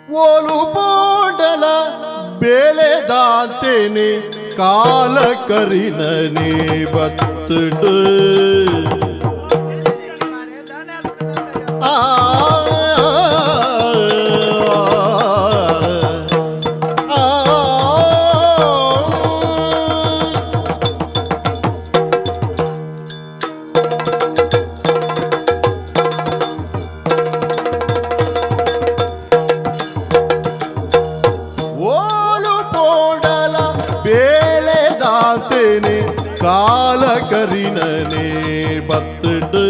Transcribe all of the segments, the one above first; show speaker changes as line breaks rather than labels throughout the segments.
ಓಲು ಪೋಂಡಲ ಬೇಲೆ ದಾಂತೇನೆ ಕಾಲ ಕರಿನನೆ ಬತ್ತುಂಡು. ಆ ಆ, ಓಲು ಪೋಡಲ ಬೇಲೆ ದಾಂತೇನೆ ಕಾಲ ಕರಿನನೆ ಬತ್ತುಂಡು,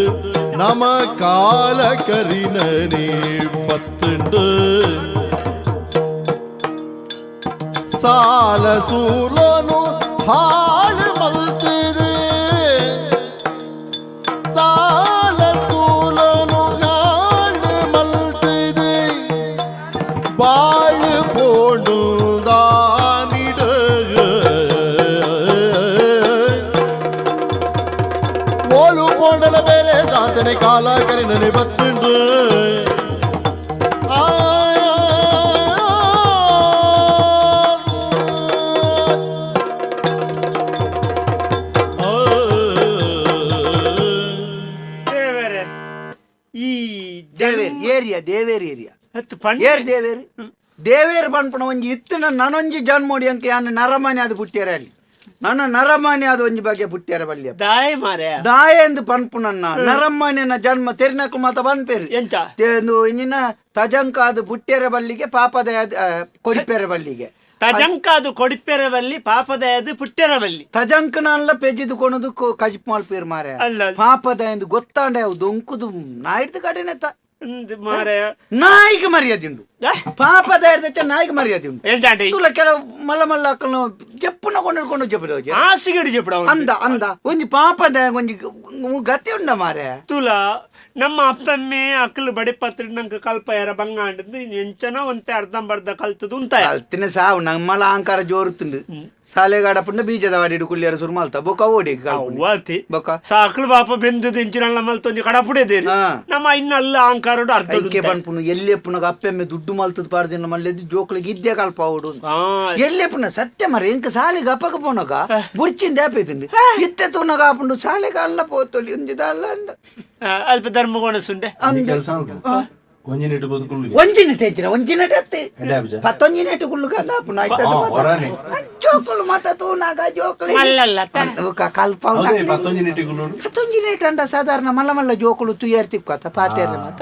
ನಮ ಕಾಲ ಕರಿನನೆ ಬತ್ತುಂಡು. ಸಾಲ ಸೂಲನು ಹಾಳು ಮಲ್ತಿದೆ, ಸಾಲ ಸೂಲನು ಹಾಳು ಮಲ್ತಿದೆ, ಬಾಳು ಪೋಡುದಾನಿಡ. ಓಲು ಪೋಂಡಲ ಬೇರೆ ದಾಂತನೆ ಕಾಲ ಕರಿನನೆ ಬತ್ತುಂಡು. ಆ ಆ.
ದೇವರೇ, ಈ
ದೇವೇರ್ ಏರಿಯಾ, ದೇವೇರ್ ಏರಿಯಾ.
ಹತ್ತು ಪಂಡ
ಏರ್ ದೇವೇರ್, ದೇವೇರ್ ಪನ್ಪುನ ಒಂಜಿ ಇತ್ತಿನ ನನೊಂಜಿ ಜನ್ಮೋಡಿ ಅಂಕ ಯಾನ್ ನರಮಾನಿ ಅದು ಪುಟ್ಟಿಯರ ಅಲ್ಲಿ, ನನ್ನ ನರಮಾನಿ ಅದು ಒಂಜಿ ಬಗ್ಗೆ ಪುಟ್ಟಿಯರ ಬಳ್ಳಿ.
ದಾಯ ಮಾರೆ.
ದಾಯ ಎಂದು ಪನ್ಪುನನ್ನ ನರಮಾನಿಯನ್ನ ಜನ್ಮ ತೆರಿನಕು ಮಾತ ಪನ್ಪೇರು.
ಎಂಚ?
ತೇಂದು ಇಂಜಿನ ತಜಂಕ ಅದು ಪುಟ್ಟಿಯರ ಬಲ್ಲಿಗೆ ಪಾಪದ ಕೊಡಿಪೇರ ಬಲ್ಲಿಗೆ.
ತಜಂಕ ಅದು ಕೊಡಿಪೆರವಲ್ಲಿ, ಪಾಪದಯದು ಪುಟ್ಟೆರವಲ್ಲಿ.
ತಜಂಕನಲ್ಲ ಪೆಜಿದು ಕೊಣದು ಕಜಿಪ್ ಮಾಲ್ಪೇರು ಮಾರೆ.
ಅಲ್ಲ.
ಪಾಪದ ಎಂದು ಗೊತ್ತಾಂಡೆ ಅವು ದೊಂಕುದು ನಾಯ್ದು ಕಡೆನೆತ್ತ.
ಅಂದ್ ಮಾರೆ.
ನಾಯಿಗೆ ಮರ್ಯಾದೆ ಉಂಡು. ಪಾಪದ ಹಿಡ್ದಕ್ಕೆ ನಾಯಿಗೆ ಮರ್ಯಾದೆ ಉಂಟು.
ಎಂಚಾಂಡಿ?
ತುಲ ಕೆಲವು ಮಲ್ಲ ಮಲ್ಲ ಅಕ್ಕಲು ಜಪ್ಪುನ ಕೊಂಡು ಜಪ್ಪು.
ಆಸಿಗಡಿ ಜಪ್ಪಡ.
ಅಂದ ಅಂದ ಒಂಜಿ ಪಾಪದ ಒಂಜಿ ಗತಿ ಉಂಡ ಮಾರೆ.
ತುಲ ನಮ್ಮ ಅಪ್ಪಮ್ಮೆ ಅಕ್ಕಲು ಬಡಿಪತ್ರ ನಂಗೆ ಕಲ್ಪ ಯಾರ ಬಂಗಾಂಡದ್ದು ಎಂಚನ ಒಂತೆ ಅರ್ಧಂಬರ್ಧ ಕಲ್ತದ್ದು ಉಂತಾಯ.
ಕಲ್ತಿನ ಸಾವು ನಮ್ಮಲ ಅಹಂಕಾರ ಜೋರುತ್ತುಂಡು. ಸಾಲೆಗಾಡ ಪುಂಡ ಬೀಜದ ವಾಡಿಡು ಕುಳ್ಳಿಯರ ಸುರು ಮಲ್ತ ಬೊಕ ಓಡಿ.
ಅವ್ವಾತಿ.
ಬೊಕ
ಸಾಕಲು ಬಾಪ ಬೆಂದದ್ದು ಎಂಚಿನಲ್ಲ ಮಲ್ತೊಂಜಿ ಕಡಪುಡೆದೇರಿ. ನಮ್ಮ ಇನ್ನಲ್ಲ ಅಹಂಕಾರಡು ಅರ್ಧ.
ಐಕೆ ಪನ್ಪುನು ಎಲ್ಲಿ ಪುನಗ ಅಪ್ಪೆಮ್ಮೆ ದುಡ್ಡು ಮಲ್ತದ ಪಾಡ್ದಿನ ಮಲ್ಲೆದ್ದು ಜೋಕ್ಲಿಗೆ ಇದ್ದೇ ಕಲ್ಪ ಓಡು. ಎಲ್ಲಿ ಪುನ ಸತ್ಯ ಮರ ಎಂಕ ಸಾಲಿಗೆ ಅಪ್ಪಕ ಪೋನಗ ಬುಡ್ಚಿಂದ ಆಪೇತುಂಡು ಇತ್ತೆ ತೂನಗ ಆಪುಂಡು ಸಾಲೆಗೆ ಅಲ್ಲ ಪೋತೊಲಿ ಒಂಜಿದ ಅಲ್ಲ ಅಂದ.
ಅಲ್ಪ ಧರ್ಮಗೋಣ ಸುಂಡೆ.
ಕೆಲಸ ಒಂಜಿ ನೆಟ್ಟು ಬದುಕುಳ್ಳಿ.
ಒಂಜಿ ನೆಟ್ ಹೆಚ್ಚಿನ ಒಂಜಿ ನೆಟ್ ಅತ್ತೆ.
ಎಡ್ಡೆ ಆಪುಜ?
ಪತ್ತೊಂಜಿ ನೆಟ್ ಕುಳ್ಳು ಕಂದ ಆಪುಂಡು ಆಯ್ತದ.
ಹೊರನೆ.
ಜೋಕುಲು ಮಾತ ತೂನಾಗ ಜೋಕುಲು
ಮಲ್ಲಲ್ಲ ತ.
ಕಲ್ಪ.
ಹೌದೇ, ಪತ್ತೊಂಜಿ ನೆಟ್ಟಿ ಕುಲ್ಲೋಡು.
ಪತ್ತೊಂಜಿ ನೆಟ್ ಅಂಡ ಸಾಧಾರಣ ಮಲ್ಲ ಮಲ್ಲ ಜೋಕುಲು ತುಯರ್ ತಿಕ್ಕತ ಪಾತೇರ್ಲ ಮಾತ.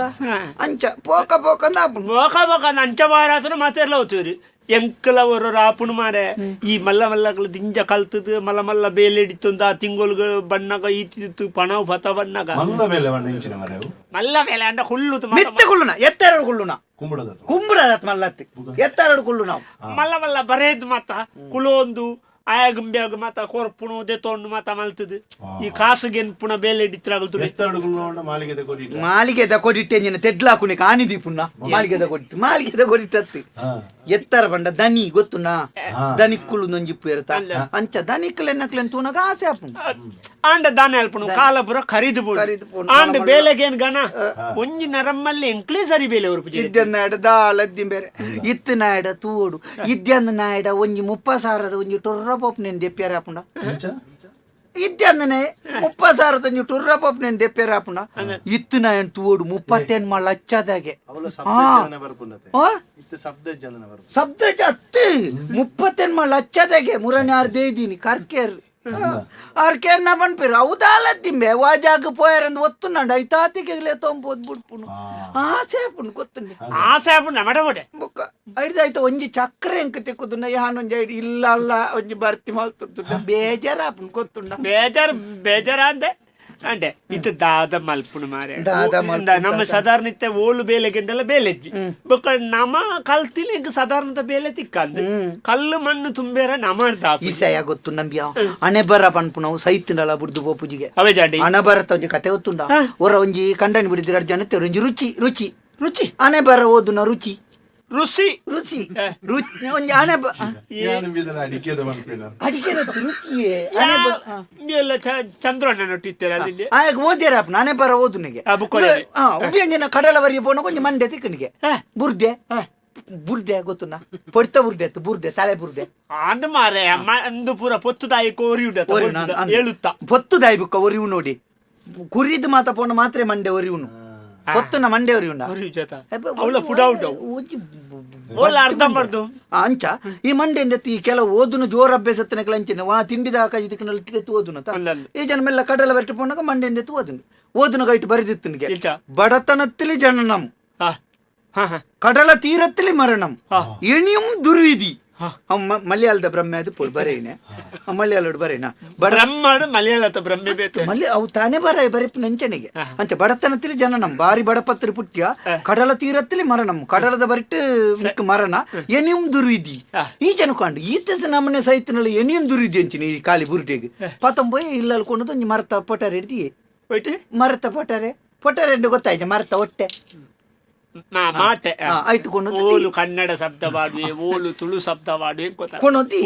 ಅಂಚ ಪೋಕ ಪೋಕ ಅಂದ ಆಪುಂಡು.
ಮೋಕ ಮೋಕ ನಂಚ ಬಾರಾತನ ಮಾತೆರ್ಲ ಹೋಗ್ತೀರಿ ಎಂಕಲ ಒರ ರಾಪುಣು ಮಾರೆ. ಈ ಮಲ್ಲ ಮಲ್ಲಗಳು ದಿಂಜ ಕಲ್ತದು ಮಲ್ಲ ಮಲ್ಲ ಬೇಲೆ ಹಿಡಿತೊಂದು ಆ ತಿಂಗೊಲ್ಗ ಬಣ್ಣಗ ಈತಿತ್ತು ಪಣವು ಫತ ಬಣ್ಣಗ.
ಮಲ್ಲ ಬೇಲೆ ಬಣ್ಣ ಇಂಚಿನ ಮರೆ ಅವು.
ಮಲ್ಲ ಬೇಲೆ ಅಂಡ ಹುಲ್ಲು
ಮೆತ್ತ ಕುಳ್ಳುನ ಎತ್ತೆರಡು ಕುಳ್ಳುನ.
ಕುಂಬಳದ.
ಕುಂಬುಡ ಮಲ್ಲತ್ತಿ ಎತ್ತೆರಡು ಕುಳ್ಳು ನಾವು.
ಮಲ್ಲ ಮಲ್ಲ ಬರೇದ್ ಮಾತ ಕುಲೊಂದು ಆಯಗುಂಬ್ಯಾಗ ಮಾತ ಕೊರ್ಪುಣು ದೆತೊಂಡು ಮಾತ ಮಲ್ತದು ಈ ಕಾಸುಗೆನ್ಪುಣ ಬೇಲೆ ಹಿಡಿತ್ರಾಗಲ್ತು.
ಎತ್ತರಡು ಕುಲ್ಲೋಂಡ ಮಾಲಿಗೆದ ಕೊಡಿ.
ಮಾಲಿಗೆದ ಕೊಡಿಟ್ಟೆ ನಿನ್ನ ತೆಡ್ಲಾಕುನಿ ಕಾನಿ ದೀಪುನ್ನ ಮಾಲಿಗೆದ ಕೊಡಿಟ್ಟು ಮಾಲಿಗೆದ ಕೊಡಿಟ್ಟತ್ತಿ. ಎತ್ತರ ಪಂಡ ದನಿ ಗೊತ್ತುನಾ? ದನಿಕ್ಕುಲು ನೊಂಜಿಪ್ಪು ಇರ್ತ ಅಂಚ ದನಿಕ್ಕುಲು ಎನ್ನಕ್ಲೆನ್ ತೂನಗ ಆಸೆ ಆಪುಂಡು.
ಆಂಡ ದಾನ ಅಲ್ಪುಣು ಕಾಲಪುರ ಖರೀದು
ಖರೀದು
ಬೋಡು.
ಬೋಡು.
ಆಂಡ ಬೇಲೆಗೇನ್ ಗಣ ಒಂಜಿ ನರಮ್ಮಲ್ಲಿ ಎಂಕ್ಲೇ ಸರಿ ಬೇಲೆ ಉರುಪು.
ಇದ್ದ ನಾಡ ದಾಲದ್ದಿ ಬೇರೆ ಇತ್ತು ನಾಡ ತೂಡು ಇದ್ಯಂದ ನಾಡ ಒಂಜಿ ಮುಪ್ಪ ಸಾರದ ಒಂಜಿ ಟೊರ್ರ ಪೋಪ್ ನೆನ್ ದೆಪ್ಪ್ಯಾರ ಆಪುಂಡ. ಇದ್ಯಂದನೆ ಮುಪ್ಪ ಸಾರದ ಒಂಜಿ ಟೊರ್ರ ಪೋಪ್ ನೆನ್ ದೆಪ್ಪ್ಯಾರ ಆಪುಂಡ. ಇತ್ತು ನಾಯನ್ ತೂಡು ಮುಪ್ಪತ್ತೆನ್ಮ ಲಚ್ಚದಾಗೆ.
ಅವಲ ಶಬ್ದ ಜನ ಬರ್ಪುನತೆ.
ಆ?
ಇತ್ತ ಶಬ್ದ ಜನ ಬರ್ಪು.
ಶಬ್ದ ಜಾಸ್ತಿ ಮುಪ್ಪತ್ತೆನ್ಮ ಲಚ್ಚದಾಗೆ ಮುರನೆ ಆರ್ ದೇದೀನಿ ಕರ್ಕೇರ್ ಆರ್ಕೆ ಪನ್ಪೇರು ಅವು ದಾಲದ್ದಿಂಬೆ ವಾಜಾಗ ಪೋಯರಂದು ಒತ್ತುಂಡ ಐತಾತಿಗೆ ತೊಂಬೋದು ಬಿಡ್ಪುನು ಆಸೆ ಆಪುಂಡು ಗೊತ್ತುಂಡೆ.
ಆಸೆ ಆಪುಂಡ ಮಡ ಮಡೆ.
ಬೊಕ್ಕ ಐಡ್ದಾಯ್ತು ಒಂಜಿ ಚಕ್ರ ಎಂಕ್ ತಿಕ್ಕುದುಂಡ ಯಾನ್ ಒಂಜಿ ಐಡ್ ಇಲ್ಲ ಅಲ್ಲ ಒಂಜಿ ಬರ್ತಿ ಮಲ್ತುಂಡ ಬೇಜಾರ ಆಪುಂಡು ಗೊತ್ತುಂಡ.
ಬೇಜಾರ್ ಬೇಜಾರ ಅಂದೆ ಅಂಡೆ ಇದು ದಾದ ಮಲ್ಪುಣು ಮಾರೆ.
ದಾದ ಮಲ್ಪುಣು.
ನಮ್ಮ ಸಾಧಾರಣ ಇತ್ತೆ ಓಲು ಬೇಲೆ ಗೆಂಡಲ ಬೇಲೆ ಇದ್ವಿ ಬೊಕ್ಕ ನಮ್ಮ ಕಲ್ತಿನ ಈಗ ಸಾಧಾರಣದ ಬೇಲೆ ತಿಕ್ಕಂದು ಕಲ್ಲು ಮಣ್ಣು ತುಂಬೇರ ನಮ್ಮ
ಈಸಯ ಗೊತ್ತು ನಂಬಿಯ ಅಣೆ ಬರ ಪನ್ಪುನವು ಸೈತಿಂಡಲ ಬುಡ್ದು ಪೋಪುಜಿಗೆ.
ಅವೇ ಜಾಂಡಿ.
ಅಣೆ ಬರತ್ತ ಒಂಜಿ ಕತೆ ಗೊತ್ತುಂಡ? ಹೊರ ಒಂಜಿ ಕಂಡನಿ ಬಿಡಿದಿರ ಜನತೆ ಒಂಜಿ ರುಚಿ ರುಚಿ
ರುಚಿ.
ಅಣೆ ಬರ ಓದುನ ರುಚಿ.
ರುಚಿ.
ರುಚಿ ರುಚಿ ಒಂಜಿ ಅಣೆ
ಯಾನು ಬಿದನ ಅಡಿಕೆದ ಮನ್ಪಿನ.
ಅಡಿಗೆ ರುಚಿಯೇ ಅಣೆ ಬ
ಎಲ್ಲ ಚಂದ್ರಣ್ಣ ನೊಟ್ಟಿತ್ತೆಲ್ಲ ಅಲ್ಲಿ.
ಆಯಗ್ ಓದ್ಯಾರ ಅಪ್ಪ ನಾನೇ ಬರ ಓದುನಿಗೆ.
ಆ, ಬುಕ್ ಓದ್ಯಾರಿ.
ಹಾ ಉಬ್ಬಿಯಂಜಿನ ಕಡಲ ವರಿಗೆ ಪೋನ ಕೊಂಚ ಮಂಡೆ ತಿಕ್ಕನಿಗೆ ಬುರ್ದೆ. ಬುರ್ಡೆ ಗೊತ್ತುನ ಪೊಡ್ತ ಬುರ್ಡೆ ಅತ್ತು ಬುರ್ಡೆ ತಲೆ ಬುರ್ಡೆ
ಅಂದ್ ಮಾರೆ ಅಂದು ಪೂರ ಪೊತ್ತುದಾಯಿ ಕೋರಿ ಉಂಡ ಹೇಳುತ್ತಾ
ಪೊತ್ತುದಾಯಿ ಬುಕ್ಕ ಒರಿವು ನೋಡಿ ಕುರಿದು ಮಾತ ಪೋಣ ಮಾತ್ರ ಮಂಡೆ ಒರಿವುನು ಪೊತ್ತುನ ಮಂಡೆ ಒರಿವುಂಡ
ಒರಿಯು ಜತ ಅವಳ ಪುಡ ಉಂಡವು ಓಲ ಅರ್ಧ ಮರ್ದು
ಅಂಚ ಈ ಮಂಡೆಯಿಂದ ಈ ಕೆಲವು ಓದುನು ಜೋರ ಅಭ್ಯಾಸ ಅಂಚಿನ ವಾ ತಿಂಡಿದ ಹಾಕ ಇದಕ್ಕೆ ಓದುನ ತ.
ಅಲ್ಲ, ಅಲ್ಲ.
ಈ ಜನ ಮೆಲ್ಲ ಕಡಲ ಬೆಟ್ಟ ಪೋಣಗ ಮಂಡೆಯಿಂದ ಓದುನು ಓದುನ ಗೈಟ್ ಬರೆದಿತ್ತು
ಇಲ್ಚ?
ಬಡತನತ್ತಲಿ ಜನನಂ
ಹಾ ಹಾ ಹಾ
ಕಡಲ ತೀರತ್ತಲಿ ಮರಣಂ ಎಣಿಯಂ ದುರ್ವಿಧಿ ಅವ್ ಮಲಯಾಳದ ಬ್ರಹ್ಮ ಅದು ಪೋಲ್ ಬರೇನೆ ಮಲಯಾಳಡ್ ಬರೇನಾ ಬಡ
ಬ್ರಹ್ಮಡು ಮಲಯಾಳದ ಬ್ರಹ್ಮೆ ಬೇತೆ
ಮಲ್ಲಿ ಅವು ತಾನೇ ಬರ ಬರೆಪ್ ನಂಚನೆಗೆ ಅಂಚ ಬಡತನത്തിൽ ಜನನಂ ಬಾರಿ ಬಡಪತ್ರಿ ಪುಟ್ಯ ಕಡಲ ತೀರತ್ತಲಿ ಮರಣಂ ಕಡಲದ ಬರಿಟ್ಟು ಮಿಕ್ಕ ಮರಣ ಎನಿಯಂ ದುರ್ವಿಧಿ ಈ ಜನಕಾಂಡು ಈತ ನಮ್ಮನೆ ಸೈತನಲ್ಲಿ ಎನಿಯಂ ದುರ್ವಿಧಿ ಅಂಚಿನ ಈ ಖಾಲಿ ಬುರುಟೆಗೆ ಪತಂಬೋಯ್ ಇಲ್ಲಲ್ಲಿ ಕೊಂಡು ಒಂಜಿ ಮರತ ಪೊಟರೆ ಹಿಡ್ದಿಯೆ
ಹೋಯ್ತು
ಮರತ ಪೊಟರೆ ಪೊಟರೆ ಅಂದ್ರೆ ಗೊತ್ತಾಯ್ತು ಮರತ ಹೊಟ್ಟೆ
ಮಾತೆ
ಆಯ್ತು ಕೊಂಡು
ಓಲು ಕನ್ನಡ ಶಬ್ದವಾಡುವೆ ಓಲು ತುಳು ಶಬ್ದವಾಡುವೆ ಗೊತ್ತ
ಕೊನೊಂದಿ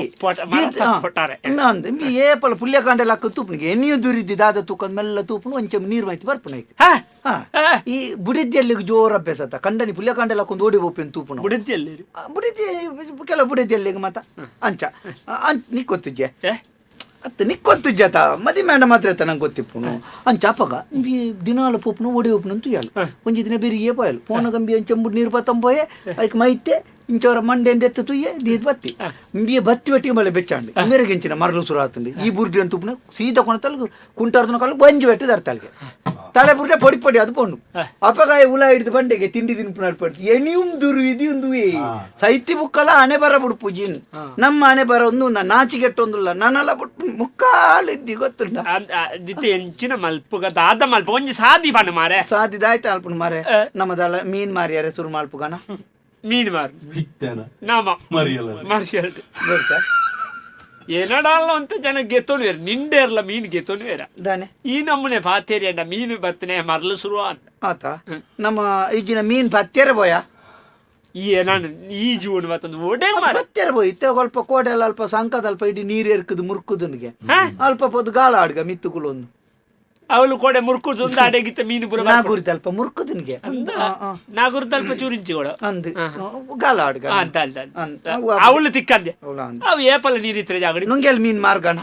ಪೊಟಾರೆ
ಅಂದ್ ಏಪಲ ಪುಲ್ಯಕಾಂಡ ಲಕ್ಕ ತೂಪುನಿಗೆ ಎನಿಯು ದುರಿದ್ದಿ ದಾದ ತೂಕಂದ್ ಮೆಲ್ಲ ತೂಪುನು ಒಂಚೆ ನೀರು ಮಾಯ್ತು ಬರ್ಪುನ ಐಕ್.
ಹಾ
ಹಾ. ಈ ಬುಡಿದ್ದಿಯಲ್ಲಿ ಜೋರ್ ಅಭ್ಯಾಸ ಆತ ಕಂಡನಿ ಪುಲ್ಯಕಾಂಡ ಲಕ್ಕೊಂದು ಓಡಿ ಹೋಪೆನ್ ತೂಪುನು
ಬುಡತಿಯಲ್ಲಿ
ಬುಡಿದ್ದಿ ಕೆಲವು ಬುಡಿದ್ದಿಯಲ್ಲಿಗೆ ಮಾತ ಅಂಚ ಅಂಚ ನಿಕ್ಕೊತ್ತುಜ್ಜೆ
ಏ
ಅತ್ತ ನಿಕ್ಕೊತ್ತುಜ್ಜೆ ಆತ ಮದಿ ಮೇಡ ಮಾತ್ರ ಆತ ನಂಗೆ ಗೊತ್ತಿಪ್ಪುನು ಅಂಚ ಅಪ್ಪಗ ಇಂಬಿ ದಿನಾಲ ಪೋಪುನು ಓಡಿ ಹೋಪುನು ಅಂತ ತುಯ್ಯಾಲು ಒಂಜಿ ದಿನ ಬೆರಿಯೇ ಪೋಯಲು ಪೋನ ಗಂಬಿ ಒಂಚೆ ಚೆಂಬು ನೀರು ಪತ್ತಂಬೋಯೆ ಐಕ್ ಮೈತೆ ಇಂಚವರ ಮಂಡೆ ಎತ್ತು ತುಯ್ಯೆ ದೀದ್ ಬತ್ತಿ ಇಂಬಿಯ ಬತ್ತಿ ಒಟ್ಟಿಗೆ ಮಳೆ ಬೆಚ್ಚಾಂಡು ಮೇರೆಗೆಂಚಿನ ಮರಳು ಸುರು ಆತುಂಡು ಈ ಬುರ್ಡಿ ಅಂತ ತುಪ್ಪುನ ಸೀದಾ ಕೊಣ ತಲುಗು ಕುಂಟಾರ್ದನ ಕಾಲು ಬಂಜಿ ಬೆಟ್ಟು ದರ್ತಾಲ್ಗೆ ತಲೆ ಬುರ್ಡೆ ಪೊಡಿ ಪೊಡಿ ಅದು ಪೋಂಡು ಅಪಗಾಯ ಉಲ ಹಿಡಿದು ಬಂಡೆಗೆ ತಿಂಡಿ ತಿನ್ಪು ನಡ್ಪಡ್ತು ಎಣಿಯುಂ ದುರ್ವಿಧಿ ಒಂದುವೇ ಸೈತಿ ಬುಕ್ಕಲ ಹಣೆ ಬರ ಬಿಡ್ಪು ಜಿನ್ ನಮ್ಮ ಹಣೆ ಬರ ಒಂದು ನಾಚಿಗೆಟ್ಟೊಂದುಲ್ಲ ನನ್ನಲ್ಲ ಬಿಟ್ಟು ಮುಕ್ಕಾಲಿದ್ದಿ ಗೊತ್ತುಂಡ
ದಿತ್ತೆ ಎಂಚಿನ ಮಲ್ಪುಗ ದಾದ ಮಲ್ಪ ಒಂಜಿ ಸಾದಿ ಪಣ ಮಾರೆ
ಸಾದಿದಾಯ್ತು ಅಲ್ಪುನ ಮಾರೆ ನಮ್ಮದಲ್ಲ ಮೀನ್ ಮಾರಿಯಾರೆ ಸುರು ಮಲ್ಪುಗನ
ಮೀನು ಮಾರು
ಬಿತ್ತನ
ನಾಮ
ಮರಿಯಲ್ಲ
ಮರಿಯಲ್ಲ
ಗೊತ್ತಾ
ಏನಡಲ್ಲ ಅಂತ ಜನ ಗೆತ್ತೋನು ಬೇರೆ ನಿಂಡೆ ಇರಲ್ಲ ಮೀನು ಗೆತ್ತೋನು ಬೇರೆ
ದಾನೆ
ಈ ನಮ್ಮನೆ ಪಾತೇರಿ ಅಂಡ ಮೀನು ಬರ್ತನೆ ಮರಲು ಶುರು ಅಂತ
ಆತ ನಮ್ಮ ಈಗಿನ ಮೀನ್ ಪತ್ತೆರ ಬೋಯ
ಈ ನಾನು ಈ ಜೀವನ ಮತ್ತೊಂದು ಒಡೆ ಮಾರ
ಪತ್ತೆರ ಬೋಯ್ ಇತ್ತೆ ಅಲ್ಪ ಕೋಡೆಲ್ಲ ಅಲ್ಪ ಸಂಕದ ಅಲ್ಪ ಇಡೀ ನೀರು ಎರ್ಕದು ಮುರ್ಕುದನಿಗೆ ಅಲ್ಪ ಪೊದು ಗಾಲ ಆಡ್ಗ ಮಿತ್ತುಕುಲೊಂದು
ಅವಳು ಕೋಡೆ ಮುರ್ಕುದು ಒಂದು ಅಡೆಗಿತ್ತ ಮೀನು ಪೂರ
ನಾಗೂರಿದ ಅಲ್ಪ ಮುರ್ಕುದನಿಗೆ
ನಾಗುರ್ದಲ್ಪ ಚೂರಿಂಚಿಗಳು
ಅಂದು ಗಾಲ ಆಡ್ಗ
ಅಂತ ಅಂತ
ಅಂದ್.
ಅವಳು ತಿಕ್ಕಂದೆ
ಅವಳ ಅಂದ್.
ಅವು ಏಪಲ ನೀರಿತ್ರ ಜಾಗಡಿ
ನುಂಗೆಲ್ ಮೀನ್ ಮಾರ್ಗಣ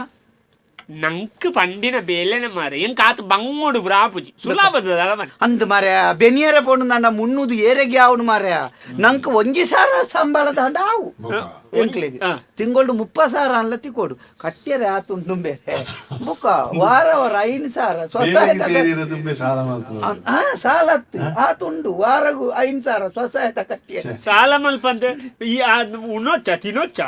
ನಂಕ್ ಪಂಡಿನ ಬೇಲೆನೆ ಮಾರೆ ಎಂಕ್ ಆತ ಬಂಗೋಡು ಬ್ರಾಪುಜಿ ಸುಲಾಭದ ಮನೆ
ಅಂದ್ ಮಾರ್ಯ ಬೆನಿಯರ ಪೋಣು ನನ್ನ ಮುನ್ನೂದು ಏರೆಗೆ ಅವನು ಮಾರ್ಯ ನಂಕ್ ಒಂಜಿ ಸಾರ ಸಂಬಳ ದಂಡ ಆವು ಎಂಕ್ಲೆಗ್ ತಿಂಗಳು ಮುಪ್ಪ ಸಾರ ಅನ್ಲ ತಿಕೋಡು ಕಟ್ಟಿಯರೆ ಆತುಂಟು ಬೇರೆ ಬುಕ್ಕ ವಾರ ವಾರ ಐನು ಸಾರ ಸ್ವಸಹಾಯ
ಸೇರಿರೋ ತುಂಬೆ ಸಾಲ ಮಾಡ್ತದೆ
ಆ ಸಾಲ ಆತುಂಡು ವಾರಗು ಐನು ಸಾರ ಸ್ವಸಹಾಯತ ಕಟ್ಟಿಯ
ಸಾಲ ಮಲ್ಪಂತೆ ಈ ಉಣೊಚ್ಚ ತಿನ್ನೊಚ್ಚ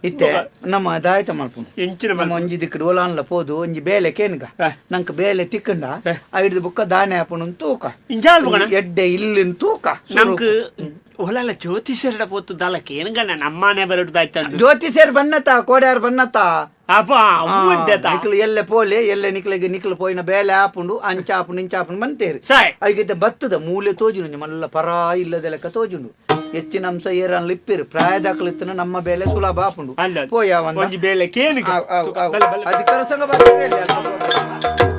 ಇತ್ತೆ ನಮ್ಮ ದಾಯತ ಮಲ್ಪುಂಡು
ಎಂಚಿನ
ನಮ್ಮ ಒಂಜಿ ದಿಕ್ಕಡು ಒಲಾನ್ಲ ಪೋದು ಒಂಜಿ ಬೇಲೆ ಕೇನ್ಗ ನಂಕ್ ಬೇಲೆ ತಿಕ್ಕಂಡ ಐದು ಬುಕ್ಕ ದಾನೆ ಆಪುಣು ತೂಕ
ಇಂಚಾಲ್ ಬುಗಣ
ಎಡ್ಡೆ ಇಲ್ಲಿನ ತೂಕ
ನಂಕ್ ಒಲಲ ಜ್ಯೋತಿಷರ ಪೋತು ದಲಕ್ಕೆ ಏನಗಣ್ಣ ನಮ್ಮನೆ ಬರಡ್ದಾಯ್ತಂದು
ಜ್ಯೋತಿಷರ್ ಬನ್ನತ ಕೋಡ್ಯಾರ್ ಬನ್ನತ
ಅಪ್ಪ ಅವು
ನಿಕ್ಲು ಎಲ್ಲೆ ಪೋಲೆ ಎಲ್ಲೆ ನಿಕ್ಲೆಗೆ ನಿಕ್ಲು ಪೋಯಿನ ಬೇಲೆ ಆಪುಂಡು ಅಂಚ ಆಪುಂಡು ಇಂಚ ಆಪುಂಡು ಬಂತೇರಿ
ಸಾಯ್
ಐಗಿದ್ದ ಬತ್ತದ ಮೂಲೆ ತೋಜುನು ಮಲ್ಲ ಪರ ಇಲ್ಲದ ಲೆಕ್ಕ ತೋಜುಂಡು ಹೆಚ್ಚಿನ ಅಂಶ ಏರನ್ಲು ಇಪ್ಪಿರು ಪ್ರಾಯದಾಕಲಿತ್ತನ ನಮ್ಮ ಬೇಲೆ ಸುಲಭ ಆಪುಂಡು
ಅಲ್ಲ
ಪೋಯ
ಒಂಜಿ ಬೇಲೆ ಕೇನುಗ
ಅಧಿಕಾರ ಸಂಘ ಬರ್ತಾರೆ